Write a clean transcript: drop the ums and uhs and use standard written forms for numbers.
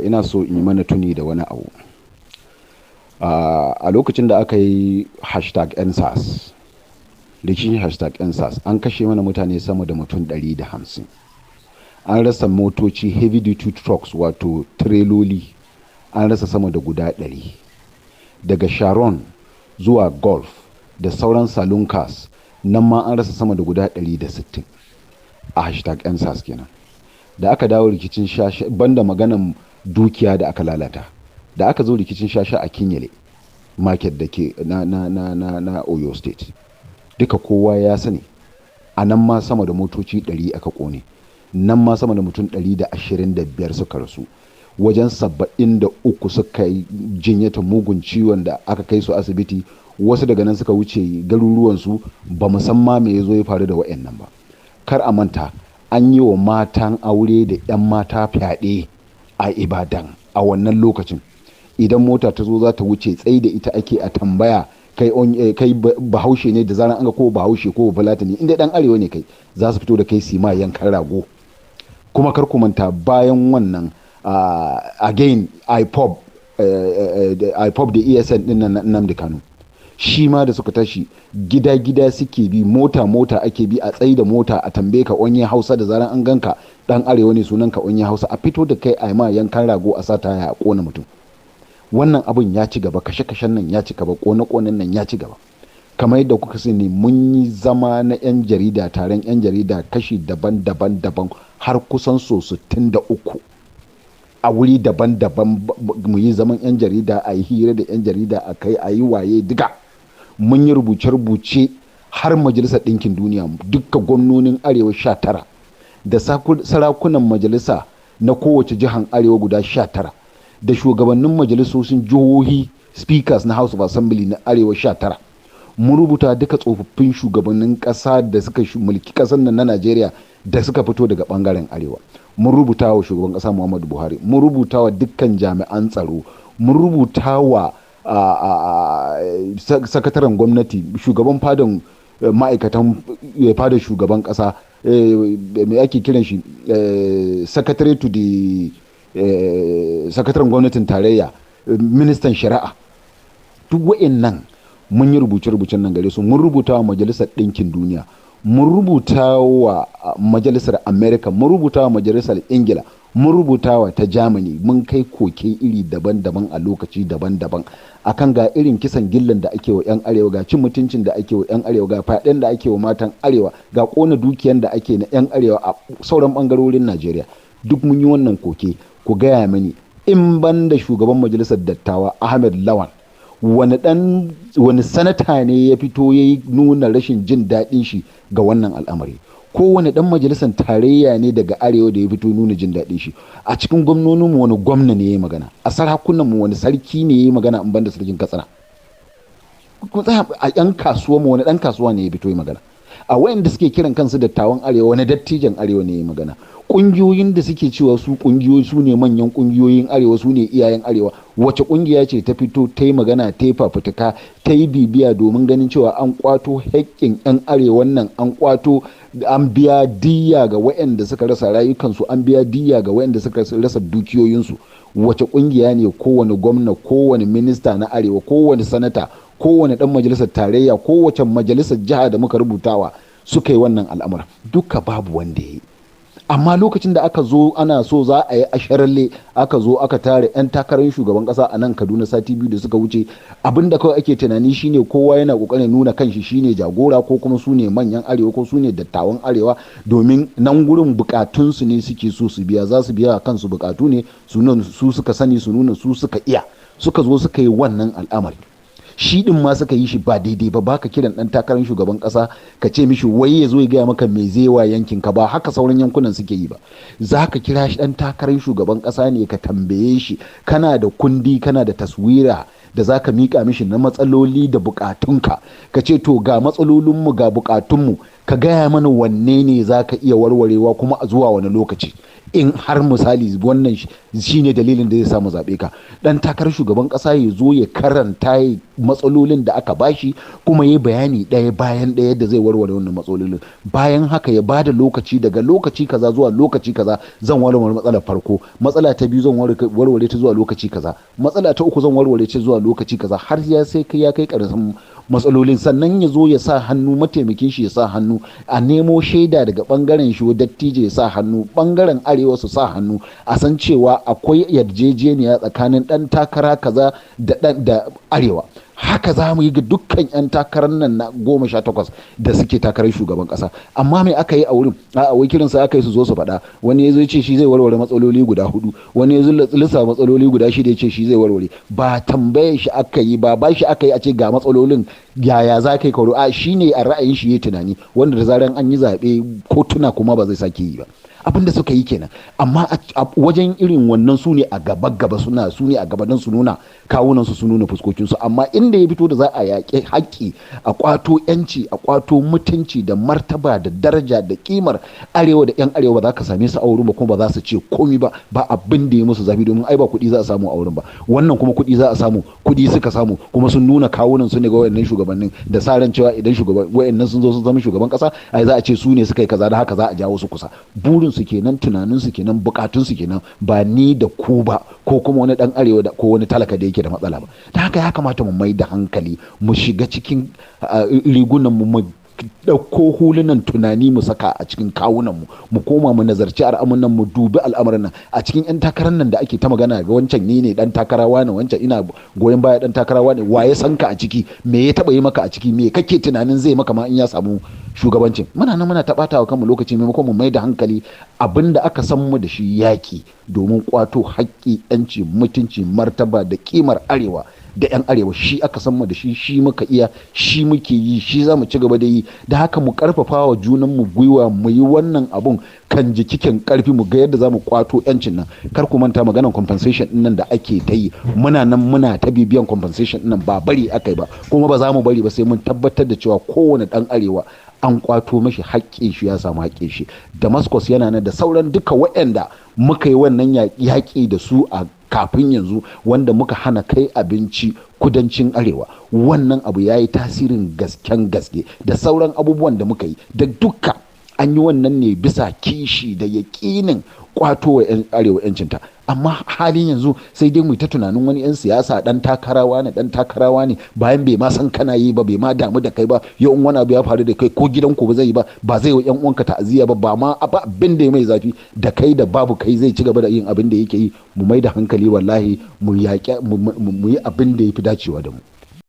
Ina so in yi mana tuni da wani abu. A lokacin da aka yi #EndSARS, rikicin #EndSARS, an kashe mana mutane sama da mutum 150. An rasa motoci heavy duty trucks, wato tireloli, an rasa sama da guda 100. Daga Sharon zuwa Golf da sauran saloon cars, nan ma an rasa sama da guda 160 a #EndSARS kenan. Da aka dawo rikicin Shasha, banda maganan dukiya da aka lalata, da aka zo rikicin Shasha a Kinyele market da ke na Oyo State, duka kowa ya sani, a nan ma sama da motoci 100 aka kone, nan ma sama da mutum 125 suka rasu, wajen 73 suka yi jinyata mugun ciwon da aka kai su asibiti, wasu daga nan suka wuce garuruwansu, ba musamman me ya zo ya faru da wa'annan ba. Kar a manta, an yi wa matan aure da 'yan mata fyaɗe a Ibadan a wannan lokacin. Idan mota ta zo za ta wuce, tsaye da ita ake a tambaya, kai kai Bahaushe ne? Da zaran an ga ko Bahaushe ko Bafulatani, inda dan Arewa ne kai, za su fito da kai su ma yankan rago. Kuma kar ku manta, bayan wannan, again, IPOB da ESN din nan Nnamdi Kanu, shi ma da suka tashi, gida-gida suke bi, mota-mota ake bi, a tsayi da mota a tambaye ka onye Hausa? Da zaran an ganka dan Arewa ne, sunan ka onye Hausa, a fito da kai a ma yankan rago, a sa taya a kona mutum. Wannan abun ya ci gaba, kashe-kashen nan ya ci gaba, kone-konen nan ya ci gaba. Kamar yadda kuka sani, mun yi zama na 'yan jarida, taron 'yan jarida kashi daban-daban daban har kusan so 63 a wuri daban-daban. Mu yi zaman 'yan jarida, a yi hira da 'yan jarida, a kai a yi waye duka. Mun yi rubuce-rubuce har Majalisar Ɗinkin Duniya, dukka gwamnonin Arewa 19 da sarakunan majalisa na kowace jihar Arewa guda 19 da shugabannin majalisoshin jihohi, speakers na House of Assembly na Arewa 19. Mun rubuta duka tsofaffin shugabannin ƙasa da suka mulki ƙasar nan na Najeriya da suka fito daga ɓangaren Arewa. Mun rubuta wa shugaban ƙasa Muhammadu Buhari, mun rubuta wa dukkan jami'an tsaro, mun rubuta wa sakataren gwamnati, shugaban fadan ma'aikatan fadar shugaban ƙasa, mai ake kiran shi, secretary to the sakataren gwamnatin tarayya, ministan shari'a, duk wa'innan mun yi rubuce-rubucen nan gare su. Mun rubuta wa Majalisar Ɗinkin Duniya, mun rubuta wa Majalisar America, mun rubuta wa Majalisar Ingila, mun rubuta wa ta Germany. Mun kai koke iri daban-daban a lokaci daban-daban akan ga irin kisan gillan da ake wa 'yan Arewa, ga cin mutuncin da ake wa 'yan Arewa, ga fyaɗen da ake wa matan Arewa, ga ƙona dukiyan da ake na 'yan Arewa a sauran ɓangarorin Najeriya. Duk mun yi wannan koke. Ku gaya mani, in ban da shugaban Majalisar Dattawa Ahmed Lawan, wani dan wani sanata ne ya fito ya yi nuna rashin jin daɗin shi ga wannan al'amari? Kowane dan majalisar tarayya ne daga Arewa da ya fito nuna jin daɗin shi? A cikin gwamnoninmu, wani gwamna ne ya yi magana? A sarakunanmu, wani sarki ne ya yi magana in banda sarkin Katsina? A yan kasuwa mu, wani dan kasuwa ne ya fito ya magana? A wayanda suke kiran kansu dattawan Arewa, wani dattijan Arewa ne ya yi magana? Ƙungiyoyin da suke cewa su ƙungiyoyi su ne manyan ƙungiyoyin Arewa, su ne iyayen Arewa, wace ƙungiya ce ta fito ta yi magana, ta yi fafutuka, ta yi bibiya domin ganin cewa an kwato haƙƙin 'yan Arewan nan, an kwato, an biya diyya ga waɗanda suka rasa rayukansu, an biya diyya ga waɗanda suka rasa dukiyoyinsu? Wace ƙungiya ne? Kowane gwamna, kowane minista na Arewa, kowane sanata, kowane ɗan majalisar tarayya, kowace majalisar jiha da muka rubutawa suka yi wannan al'amura? Duka babu wanda ya yi. Amma lokacin da aka zo ana so za a yi asharalle, aka zo aka tare 'yan takarar shugaban kasa a nan Kaduna sati 2 da suka wuce, abin da kawai ake tunani shine kowa yana kokarin nuna kanshi shine jagora, ko kuma su ne manyan Arewa, ko su ne dattawan Arewa, domin nan gurin bukatunsu ne suke so su biya, za su biya kansu bukatu ne, su nuna su suka sani, su nuna su suka iya. Suka zo suka yi wannan al'amari. Shi din ma suka yi shi ba daidai ba. Baka kiran dan takarar shugaban kasa ka ce mishi wai ya zo ya gaya maka me zai wa yankin ka. Ba haka sauran yankunan suke yi ba. Za ka kira shi dan takarar shugaban kasa ne ka tambaye shi, kana da kundi, kana da taswira da za ka miƙa mishi na matsaloli da bukatunka, ka ce, "To, ga matsalolinmu, ga bukatunmu, ka gaya mana wanne ne za ka iya warwarewa, kuma a zuwa wani lokaci." In har misali wannan shine dalilin da zai samu zaɓe ka, dan takarar shugaban ƙasa ya zo ya karanta matsalolin da aka bashi, kuma ya bayani ɗaya bayan ɗaya da zai warware wannan matsalolin. Bayan haka ya bada lokaci, daga lokaci kaza zuwa lokaci kaza zan warware matsalar farko, matsala ta biyu zan warware ta zuwa lokaci kaza, matsala ta uku zan warware ta zuwa lokaci kaza, har ya sai ya kai ƙarshen matsalolin. Sannan ya zo ya sa hannu, mataimakin shi ya sa hannu, a nemo shaida daga bangaren shi, dattijo ya sa hannu, bangaren arewa su sa hannu, a san cewa akwai yarjejeniya tsakanin dan takara kaza da arewa. Haka za mu yi ga dukkan 'yan takarar nan na 18 da suke takarar shugaban kasa. Amma me aka yi a wurin? A wai kiransa aka yi su zo su faɗa. Wani ya zo ce shi zai warware matsaloli guda hudu, wani ya zo lissa matsaloli guda shida ya ce shi zai warware. Ba tambayar shi aka yi ba, ba shi aka yi a ce ga matsalolin, yaya za ka yi kauro. A shi ne a ra'ayin shi ya tunani, wanda da zaran an yi zaɓe kotuna kuma ba zai sake yi ba. Abin da suka yi kenan. Amma a wajen irin wannan su ne a gaba gaba, suna su ne a gaba don su nuna kawunan su, su nuna fuskokin su. Amma inda ya fito da za a yaƙi haƙƙi, a kwato yanci, a kwato mutunci da martaba da daraja da kimar arewa da yan arewa, ba za ka same su a wurin ba, kuma ba za su ce komi ba. Ba abin da ya musu zafi, domin ai ba kuɗi za a samu a wurin ba. Wannan kuma kuɗi za a samu, kuɗi suka samu, kuma sun nuna kawunan su ne ga wayannan shugabannin da sa ran cewa idan shugaban wayannan sun zo sun zama shugaban ƙasa, ai za a ce su ne suka yi kaza, da haka za a jawo su kusa. Burin su kenan, tunanin su kenan, bukatun su kenan, ba ni da ku ba, ko kuma wani dan arewa da ko wani talaka da yake da matsala ba. Ta haka ya kamata mu mai da hankali, mu shiga cikin rigunan mu, mu ɗauko hulunan tunani mu saka a cikin kawunan mu, mu koma mu nazarci al'amuran, mu dubi al'amuran nan. A cikin yan takarar nan da ake ta magana, ga wancan ni ne dan takarawa ne, wancan ina goyon baya dan takarawa ne, waye san ka a ciki? Me ya taba yi maka a ciki? Me kake tunanin zai maka ma in ya samu shugabancin? Muna nan muna ta bata wa kanmu lokaci, maimakon mu mai da hankali abinda aka san mu da shi, yaki domin kwato haƙƙi, yanci, mutunci, martaba da kimar arewa da 'yan arewa. Shi aka san mu da shi, shi muka iya, shi muke yi, shi za mu ci gaba da yi. Da haka mu karfafa wa junan mu gwiwa, mu yi wannan abun kan jikikin karfi, mu ga yadda za mu kwato yancin nan. Kar ku manta maganan compensation din nan da ake ta yi. Muna nan muna ta bibiyan compensation din nan, ba bari aka yi ba, kuma ba za mu bari ba sai mun tabbatar da cewa kowane dan arewa an kwato mashi haƙƙin shi, ya samu haƙƙin shi. Damascus yana nan da sauran duka waɗanda muka yi wannan yaƙi da su a kafin yanzu, wanda muka hana kai abinci kudancin arewa. Wannan abu ya yi tasirin gasken gaske, da sauran abubuwan da muka yi da duka an yi wannan ne bisa kishi da yaƙinin kwato wa arewa yancinta. Amma halin yanzu sai dai mu ta tunanin wani yan siyasa, dan takarawa ne, dan takarawa ne, bayan bai ma san kana yi ba, bai ma damu da kai ba. Yau in wani abu ya faru da kai, ko gidanku ba zai yi ba, ba zai yi yan uwanka ta'aziyya ba, ba ma abin da ya mai zafi da kai da babu kai, zai ci gaba da yin abin da yake yi. Mu mai da hankali wallahi, mu yaƙi, mu yi abin da ya fi dacewa da mu.